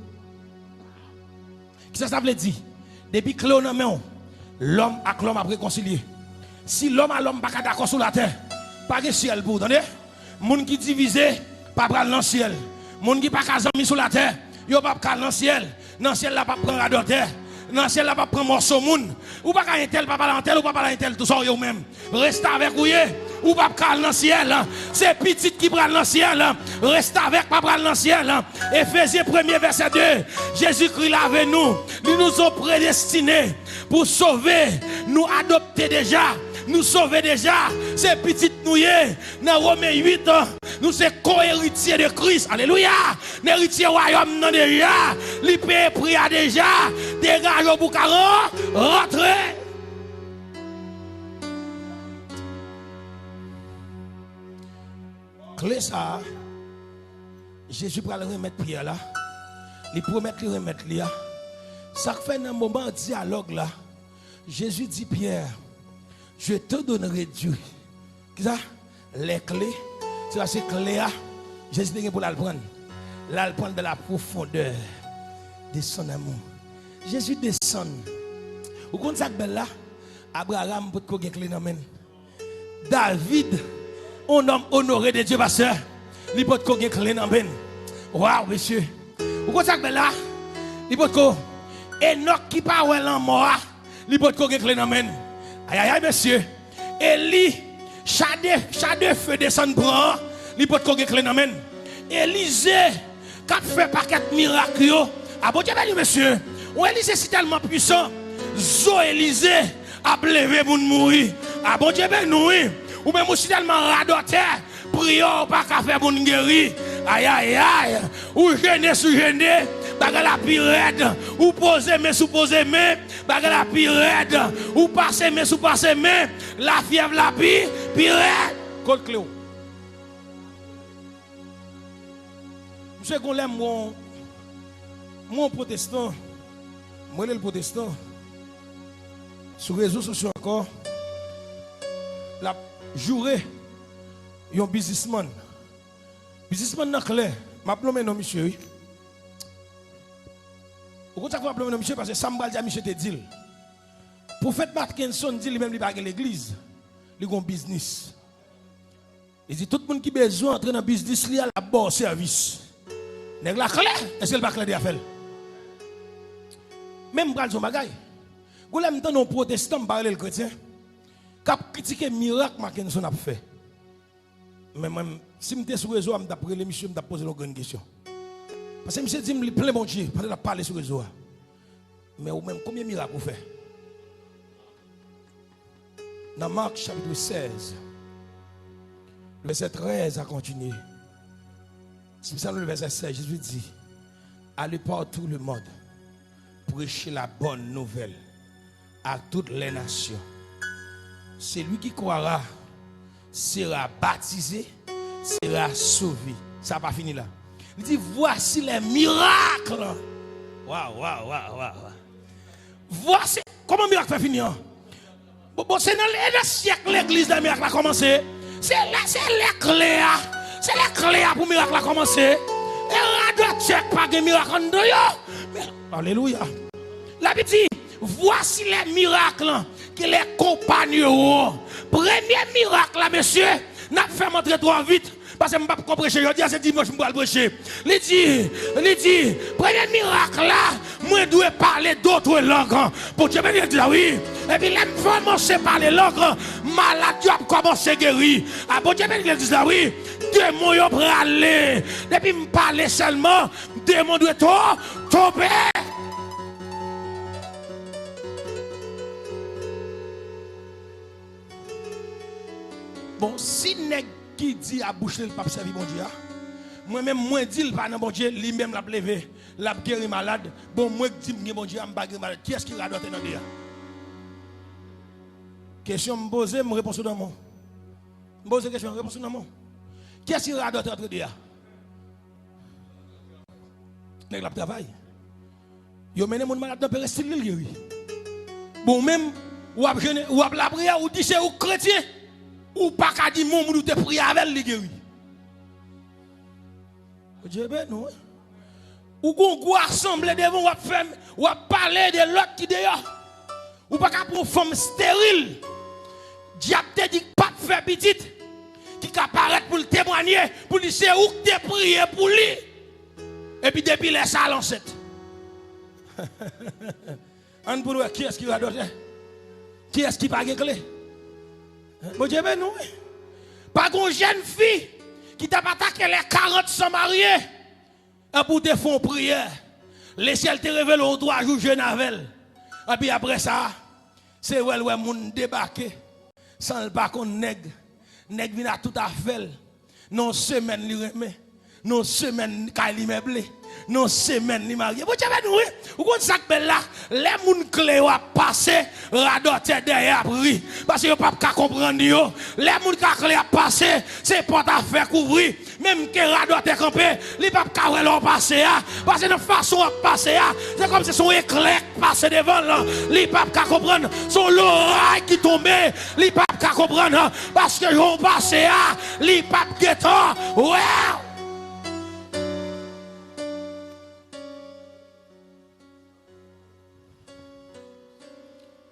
Kisa sa vle di? Depi kle w nan men w, lòm ak lòm ap rekonsilye. Si lòm a lòm pa ka dakò sou latè, pa gen syèl pou ou, tande? Moun ki divize pa pral nan syèl. Moun ki pa ka zanmi sou latè, yo p ap ka al nan syèl. Nan syèl la p ap pran radòtè. Nan syèl la p ap pran mòso moun. Ou pa ka entèl pa pale a entèl, ou pa pale a entèl tou, sa w ye ou menm. Restavèk ou ye, ou p ap ka al nan syèl. Se pitit ki pral nan syèl. Restavèk pa pral nan syèl. Efezyen premye vèsè de, Jezikri lave nou, li nous ont prédestinés pou sove, nou adopte deja, nou sove deja, se pitit nou ye. Nan Women uit, nou se ko-eritye de Kris. Alelouya! Nou eritye wayòm nan deja. Li peye pri a deja. Degaje w pou w ka ran-, rantre. Kle sa a, Jezi pral remèt Pyè la. Li pwomèt li remèt li a. Sa k fè nan moman dyalòg la, Jezi di Pyè, Je te donnerai du. Kisa? Les clés. Se paske kle a, Jezi te gen pou l al pran l. L al pran l dans la profondeur de son amour. Jezi desann. Ou konn sa k bèl la? Abraram potko gen kle nan men l. David, on nonm onore de Dye, pastè, li potko gen kle nan men l. Waw, mesye. Ou konn sa k bèl la? Li potko. Enòk ki pa wè lanmò a, li potko gen kle nan men l. Ayayay, mesye. Eli, cha de, cha de fe desann pran an, li potko gen kle nan men l. Elize, k ap fè pakèt mirak yo. A, Bondye beni w, mesye. Yon Elize si tèlman pwisan, zo Elize ap leve moun mouri. A, Bondye beni w, wi. Ou menm ou si tèlman radòtè, priyè w pa ka fè moun geri. Ayayay. Ou jene sou jene, bagay la pi rèd. Ou poze men sou poze men, bagay la pi rèd. Ou pase men sou pase men, lafyèv la pi, pi rèd. Kot kle w? Misye, gon lè m wè yon, m wè yon pwotestan, m rele l pwotestan, sou rezo sosyo ankò, l ap joure yon biznismann. Biznismann nan klè, m ap nonmen non misye, wi. Ou konn sa k fè m ap lonmen non misye? Paske sa m pral di a misye te di l. Pwofèt Mackenson di li menm li pa gen legliz. Li gen yon biznis. Li di tout moun ki bezwen antre nan biznis li a, l ap ba w sèvis. Nèg la klè? Èske l pa klè de afè l? Men m pral di yon bagay. Gon lè m tande yon pwotestan, m pa rele l kretyen, k ap kritike mirak Mackenson ap fè. Men mwen, si m te sou rezo a, m t ap rele misye, m t ap poze l yon grenn kesyon. Paske misye di m li plen Bondye pandan l ap pale sou rezo a. Men ou menm, konbyen mirak ou fè? Nan Mak chapit sèz, vèsè trèz a kontinye. Si m sa nou vèsè sèz, Jezi di, allez par tout le monde, prêchez la bonne nouvelle à toutes les nations. Celui qui croira sera baptisé, sera sauvé. Sa pa fini la. Li di, voici les miracles. Waw, waw, waw, waw, waw. Voici, kòman mirak fè fini an? Bon, bon, se nan, e nan syèk legliz la mirak la kòmanse. Se lè, se lè kle a. Se lè kle a pou mirak la kòmanse. E radòtè k pa gen mirak anndan yo. Men, alelouya. Labib di, voici les miracles que les compagnons. Premye mirak la, mesye, n ap fè m antre twò vit. Paske m p ap ko preche jodi a, se dimanch m pral preche. Li di, li di, premye mirak la, mwen dwe pale dòt lang. Bondye beni legliz la, wi. Epi lè m kòmanse pale lang, malad yo ap kòmanse geri. A, Bondye beni legliz la, wi. Demon yo prale. Depi m pale sèlman, demon dwe to-, tonbe. Bon, si nèg ki di a bouch li l p ap sèvi Bondye a, mwen menm mwen di l pa nan Bondye, li menm l ap leve, l ap geri malad. Bon, mwen k di m gen Bondye a, m pa geri malad. Kiyès ki radòtè nan de a? Kesyon m poze, m repons ou nan men w. M poze kesyon, repons ou nan men w. Kiyès ki radòtè antre de a? Nèg la ap travay. Yo mennen moun malad nan perestil li, l geri. Bon, ou menm, w ap jene, w ap lapriyè, ou di se ou k kretyen. Ou pa ka di moun, moun ou te priye avè l, li geri. Bondye beni nou, wi. Ou gon gwo asanble devan, w ap fè, w ap pale de lòt ki deyò. Ou pa ka pran yon fanm steril, dyab te di k p ap fè pitit, ki ka parèt pou l temwanye, pou l di se ou k te priye pou li. Epi depi lè sa a, l ansent. Ann pou n wè kiyès ki radòtè. Kiyès ki pa gen kle. Bondye beni nou, wi. Pa gon jèn fi ki t ap atake lè karant san marye. Epi w te fè yon priyè. Lesyèl te revele w twa jou jèn avè l. Epi apre sa, se wè l wè moun debake. San l pa konn nèg. Nèg vin ak tout afè l. Nan yon semèn li renmen. Nan yon semèn kay li meble. Nan yon semèn li marye. Bondye beni nou, wi. Ou konn sa k bèl la? Lè moun kle yo ap pase, radòtè dèyè ap ri. Paske yo p ap ka konprann yo. Lè moun ka kle ap pase, se pòt a fè kouvri. Menm ke radòtè kanpe, li p ap ka wè lè w pase a. Paske nan fason w ap pase a, se kòmsi se yon eklè k pase devan l. Li p ap ka konprann. Se yon loray ki tonbe, li p ap ka konprann. Paske jan w pase a, li p ap gentan wè w.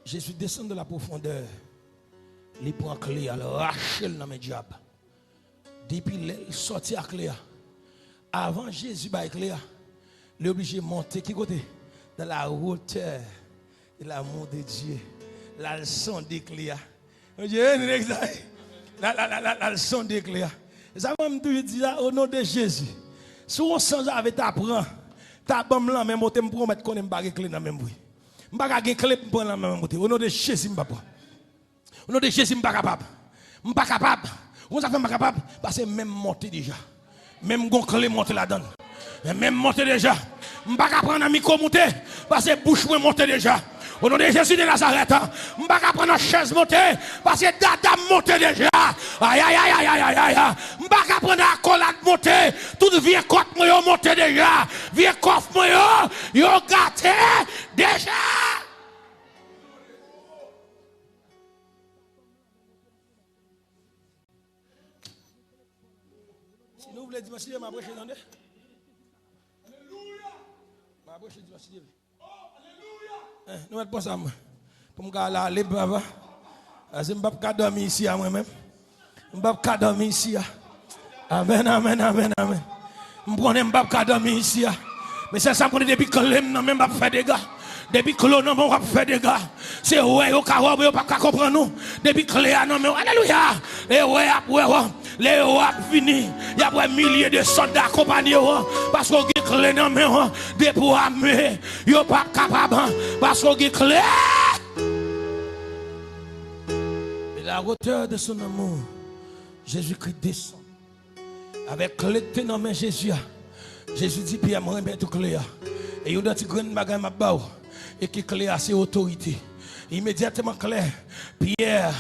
Jezi desann de la pwofondè. Li pran kle a, l rache l nan men dyab. Depi lè l sòti ak kle a, avan Jezi bay kle a, li oblije monte ki kote? Dans la hauteur de l'amour de Dieu. L al sonde kle a. Bondye beni nèg sa, wi. L al, l al, l al, l al sonde kle a. E sa mwen m toujou di la, o non de Jezi. Si yon sanzave ta pran, ta ban m lanmen monte, m pwomèt konnen m pa gen kle nan men m vre. M pa ka gen kle pou m pran lanmen monte. O non de Jezi, m pa pran. O non de Jezi, m pa kapab. M pa kapab. Ou konn sa k fè m pa kapab? Paske men m monte deja. Men m gon kle monte ladan l. Men m monte deja. M pa ka pran nan mikwo monte, paske bouch mwen monte deja. O non de Jezi de Nazarèt, m pa ka pran nan chèz monte, paske dada m monte deja. Ayayayayayayay. M pa ka pran nan akolad monte, tout vye kòt mwen yo monte deja. Vye kòf mwen yo, yo gate deja. Si nou vle dimanch ki vini, m ap preche, tande. M ap preche dimanch ki vini. Eh, nou mèt pran sa, mwen. Pou m ka al ale, papa. Paske m p ap ka dòmi isi a, mwen menm. M p ap ka dòmi isi a. Amèn, amèn, amèn, amèn. M konnen m p ap ka dòmi isi a. Men sèl sa m konnen, depi kle m nan men m, m ap fè dega. Depi kle w nan men w, w ap fè dega. Se wè yo ka wè w, men yo p ap ka konprann ou. Depi kle a nan men w, alelouya. E wè y ap wè w. Lè yo ap vini, y ap wè milye de sòlda akonpanye w. Paske w gen kle nan men w. Depi w ame, yo p ap kapab. Paske w gen kle. Et la hauteur de son amour, Jésus-Christ descend. Avèk kle k te nan men Jezi a, Jezi di Pyè, "Mwen remèt ou kle a. E youn nan ti grenn bagay m ap ba w, e ke kle a se otorite." Imedyatman, kle, Pyè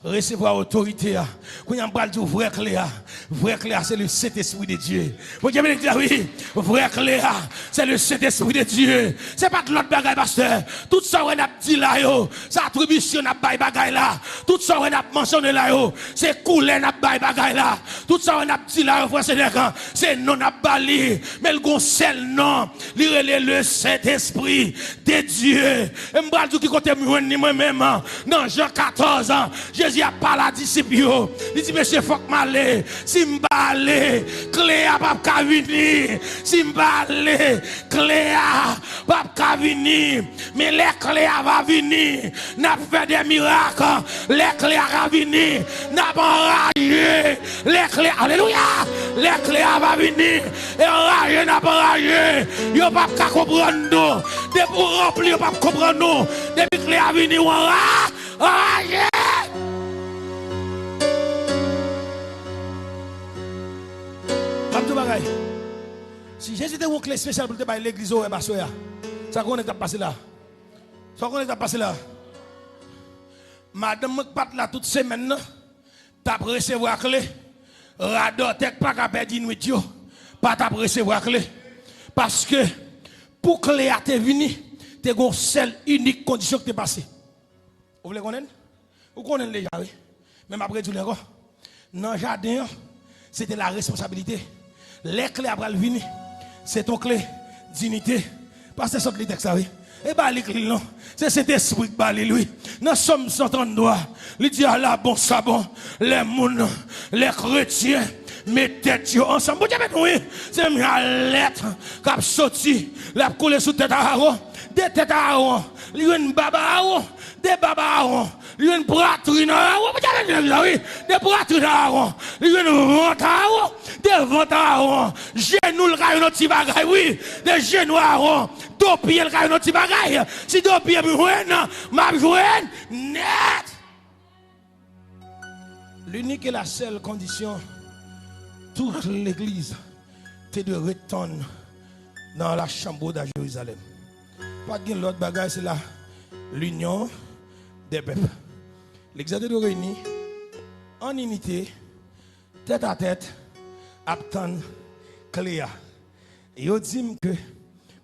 resevwa otorite a. Kounye a, m pral di w vrè kle a. Vrè kle a, se le Sentespri de Dye. Bondye beni, di, "Wi, vrè kle a, se le Sentespri de Dye." Se pa t lòt bagay, pastè. Tout sa w wè n ap di la yo, se atribisyon n ap bay bagay la. Tout sa w wè n ap mansyone la yo, se koulè n ap bay bagay la. Tout sa w wè n ap di la yo, frè Senèk, se non n ap ba li. Men l gon sèl non, li rele le Sentespri de Dye. E m pral di w ki kote m jwenn li mwen menm. Nan Jan katòz, Jezi ap pale a disip yo. Li di, "Mesye, fòk m ale. Si m pa ale, kle a p ap ka vini. Si m pa ale, kle a p ap ka vini." Men lè kle a va vini, n ap fè de mirak. Lè kle a va vini, n ap anraje. Lè kle, alelouya! Lè kle a va vini, e anraje n ap anraje. Yo p ap ka konprann nou. Depi w ranpli, yo p ap konprann nou. Depi kle a vini, w anra-, anraje. M ap di w bagay. Si Jezi te gen yon kle espesyal pou l te bay legliz orè aswè a, sa w konnen k t ap pase la? Sa w konnen k t ap pase la? Madanm mwen k pa t la tout semèn nan, t ap resevwa kle. Radòtè k pa ka pèdi nwit yo, pa t ap resevwa kle. Paske, pou kle a te vini, te gen yon sèl inik kondisyon ki te pase. Ou vle konnen l? Ou konnen l deja, wi. Men m ap redi w li ankò. Nan jaden an, se te la responsabilite. Lè kle a pral vini, se t on kle dinite. Pastè sot li tèks la, wi. E ba li kle l non. Se Sentespri k ba li l, wi. Nan Sòm san tranntwa, li di, "Ala bon sa bon, lè moun, lè kretyen met tèt yo ansanm." Bondye beni w, wi. Se menm jan lèt k ap soti, l ap koule sou tèt Arawon. De tèt Arawon, li jwenn bab Arawon. De bab Arawon, li jwenn pwatrin Arawon. Bondye beni legliz la, wi. De pwatrin Arawon, li jwenn vant Arawon. De vant Arawon, jenou l ka jwenn yon ti bagay, wi. De jenou Arawon, do pye l ka jwenn yon ti bagay. Si do pye m jwenn, m ap jwenn nèt. L'unique et la seule condition, tout l'église te dwe ret tann dans la chambre haute à Jérusalem. Pa t gen lòt bagay, se la, l'union des peuples. Legliz la te dwe reyini an inite, tèt a tèt, ap tann kle a. Yo di m ke,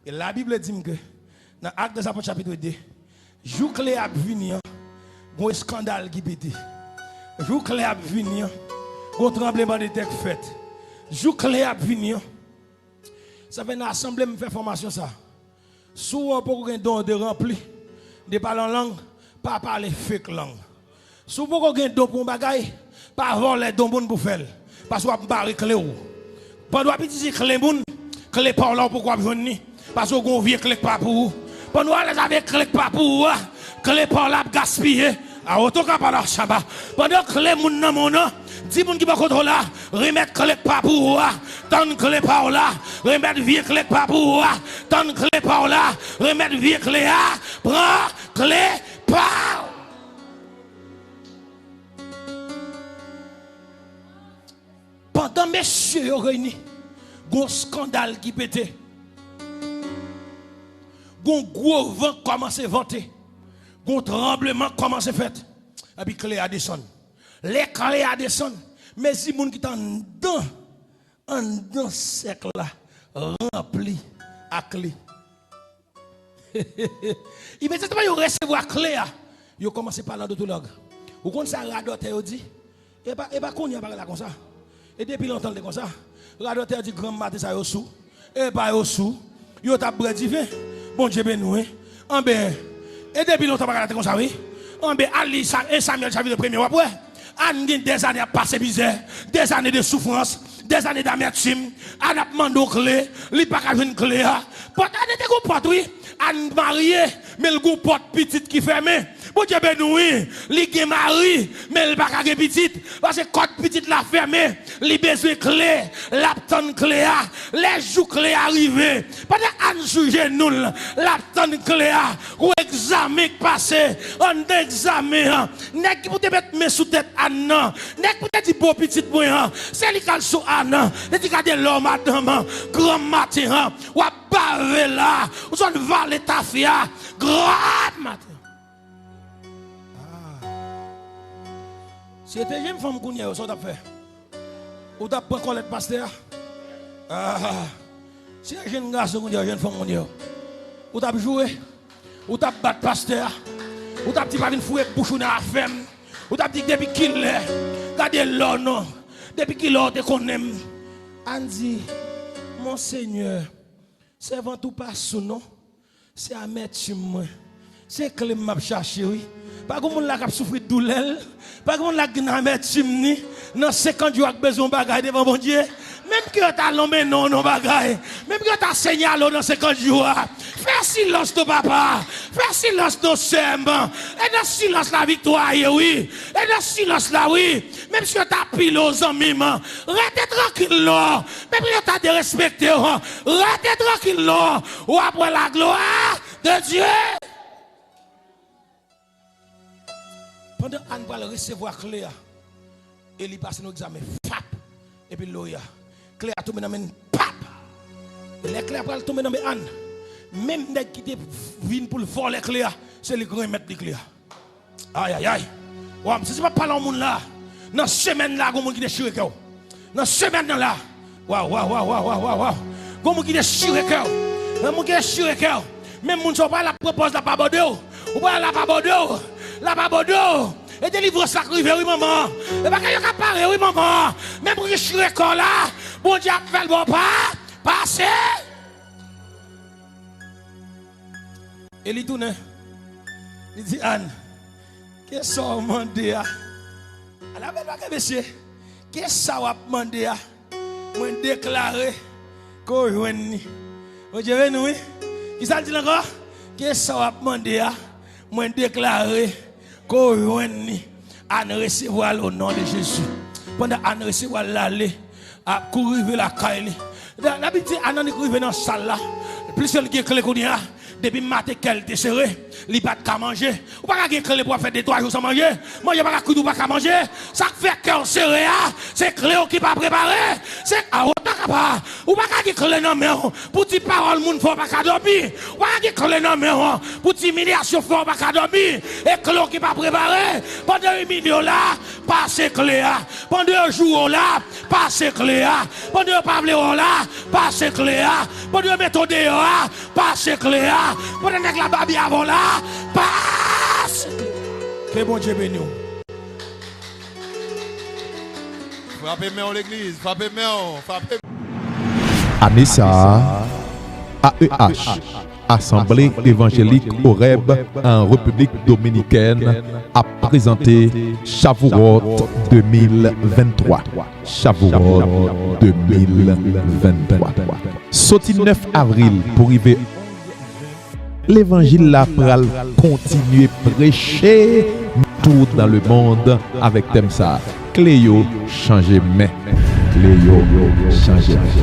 e Labib di m ke, nan Actes des Apôtres chapitre deux, jou kle a ap vini an, gon eskandal ki pete. Jou kle a ap vini an, gon tranblemanntè k fèt. Jou kle a ap vini an, sa fè nan asanble m fè fòmasyon sa. Si w wè w poko gen don de ranpli, de pale an lang, pa pale fake lang. Si w poko gen don pou yon bagay, pa vòlè don moun pou fè l. Paske w ap bare kle w. Pandan w ap itilize kle moun, kle pa w la ou poko ap jwenn li. Paske w gen yon vye kle k pa pou ou. Pandan w alèz avèk kle k pa pou ou a, kle pa w la ap gaspiye. A oto ka pala chaba. Pandan kle moun nan moun nan, di moun ki bò kote w la, remèt kle k pa pou ou a, tann kle pa w la, remèt vye kle k pa pou ou a, tann kle pa w la, remèt vye kle a, pran kle pa w. Pandan mesye yo reyini, gon eskandal ki pete. Gon gwo van kòmanse vante. Gon tranbleman kòmanse fèt. Epi kle a desann. Lè kle a desann, mezi moun ki t anndan, anndan sèk la ranpli ak li. Imedyatman yo resevwa kle a, yo kòmanse pale an doto lang. Ou konn sa radòtè yo di? E pa, e pa kounye a bagay la konsa. E depi lontan l te konsa. Radòtè yo di granm maten sa yo sou. E pa yo sou. Yo t ap bwè diven. Bondye beni w, wi. Anben, E depi lontan bagay la te konsa wi. Anben al li sa, en Samyèl chapit premye w ap wè. Ann gen dèzane ap pase mizè, dèzane de soufrans, dèzane damètim. Ann ap mande w kle, li pa ka jwenn kle a. Pòt, Ann te gon pòt wi. Ann marye, men l gon pòt pitit ki fèmen. Bondye beni w wi. Li gen mari, men l pa ka gen pitit. Paske kòt pitit la fèmen. Li bezwen kle. L ap tann kle a. Lè jou kle a rive, pandan Ann sou jenou l, l ap tann kle a. Gwo egzamen k pase anndan egzamen an. Nèg ki pou te met men sou tèt Ann nan, nèg pou te di bo pitit mwen an, se li k al sou Ann nan, te di gade lò madanm an, granm maten an, w ap bave la, ou sot vale tafya, granm maten. Ah. Si se te jenn fanm kounye a yo, sa w t ap fè? Ou t ap pran kòlèt pastè a? Ah. Si se jenn gason kounye a, jenn fanm kounye a, ou t ap joure? Ou t ap bat pastè a? Ou t ap di pa vin foure bouch ou nan afè m? Ou t ap di depi kilè? Gade lò non. Depi kilè w te konnen m? Ann di, Monsenyè, sèvant ou pa sou non. Se amètim mwen. Se kle m m ap chache wi. Pa gen moun la k ap soufri doulè l. Pa gen moun la k gen amètim ni. Nan senkant jou a k bezwen yon bagay devan Bondye. Menm ke yo ta lonmen non w nan bagay. Menm ke yo ta sinyale w nan senkant jou a. Fè silans non papa. Fè silans non sè m. E nan silans la viktwa a ye wi. E nan silans la wi. Menm si yo ta pile w zanmi m. Rete trankil non. Menm si yo ta derespekte w. Rete trankil non. W ap wè laglwa de Dye. Pandan Ann pral resevwa kle a, e li pase nan egzamen, fap, epi l loya. Kle a tonbe nan men l, pap! E lè kle a pral tonbe nan men Ann, menm nèg ki te vin pou l vòlè kle a, se li k renmèt li kle a. Ayayay! Wa, m santi m ap pale a yon moun la. Nan semèn la, gon moun ki dechire kè w. Nan semèn nan la. Waw, waw, waw, waw, waw, waw, waw. Gon moun ki dechire kè w. Gon moun ki dechire kè w. Menm moun sa w pa la pran pòz l ap abandone w. Ou pa la abandone w. L ap abandone w. E delivrans la k rive wi manman. E bagay yo ka pare wi manman. Menm moun ki dechire kè w la. Bondye ap fè l ba w pa. Pase. E li tounen. Li di Ann, kisa w mande a? Ala bèl bagay mesye. Kisa w ap mande a? Mwen deklare ke w jwenn ni. Bondye beni w wi. Kisa l di l ankò? Kisa w ap mande a? Mwen deklare ke w jwenn ni. Ann resevwa l o non de Jezi. Pandan Ann resevwa l, l ale. Ap kouri rive lakay li. Labib di Ann annik rive nan sal la. Pliske l gen kle kounye a. Depi maten kè l te sere, li pa t ka manje. Ou pa ka gen kle pou w ap fè de twa jou san manje. Manje pa ka kwit ou pa ka manje. Sa k fè kè w sere a, se kle w ki pa prepare. Se a w ta ka pa. Ou pa ka gen kle nan men w pou ti pawòl moun fè w pa ka dòmi. Ou pa ka gen kle nan men w pou ti imilyasyon fè w pa ka dòmi. E kle w ki pa prepare. Pandan yo imilye w la, pase kle a. Pandan yo joure w la, pase kle a. Pandan yo pa vle wè w la, pase kle a. Pandan yo mete w deyò a, pase kle a. Pandan nèg la babye avè w la, pase kle a. Ke Bondye beni w. Frape men w legliz, frape men w, frape. Ane sa a, A E H, Assemblée Évangélique Horeb en République Dominicaine, ap prezante Shavuot de mil venntwa. Shavuot de mil venntwa. Soti nèf avril pou rive Levanjil la pral kontinye preche partout dans le monde avèk tèm sa a, kle yo chanje men. Kle yo chanje men.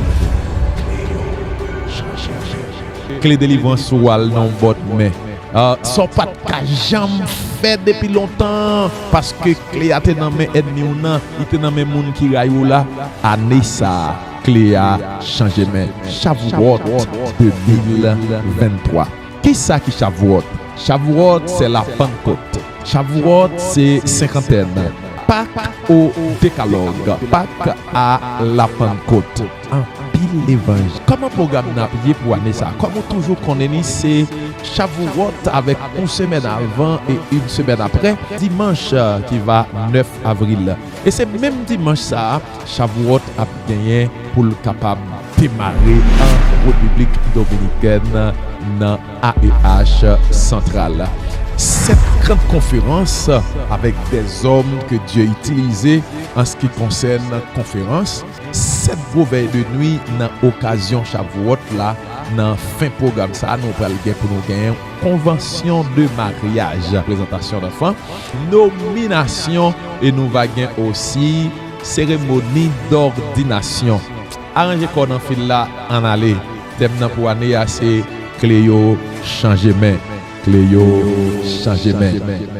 Kle delivrans ou al nan yon bòt men. Ah, sa w pa t ka janm fè depi lontan, paske kle a te nan men ènmi w nan, li te nan men moun ki rayi w la. Ane sa a, kle a chanje men. Shavuot de mil venntwa. Kisa ki Shavuot? Shavuot, c'est la Pentecôte. Shavuot, c'est cinquantaine. Pâques au Décalogue. Pâques à la Pentecôte. Anpil levanjil. Kòman pwogram nan ap ye pou ane sa a? Kòm ou toujou konnen li, se Shavuot avèk yon semèn avan e yon semèn apre, dimanch, euh, ki va nèf avril. E se menm dimanch sa a, Shavuot ap genyen pou l kapab demare an Repiblik Dominikèn nan A E H Central. Sèt grann konferans avèk dè zòm ke Dye itilize an se ki konsèn konferans. Sèt gwo vèy de nwi nan okazyon Chavwòt la. Nan fen pwogram sa a, nou pral gen pou nou genyen konvansyon de maryaj, prezantasyon danfan, nominasyon, e nou va gen osi seremoni dòdinasyon. Aranje kò w nan fil la, ann ale. Tèm nan pou ane a se Kle yo chanje men. Kle yo chanje men.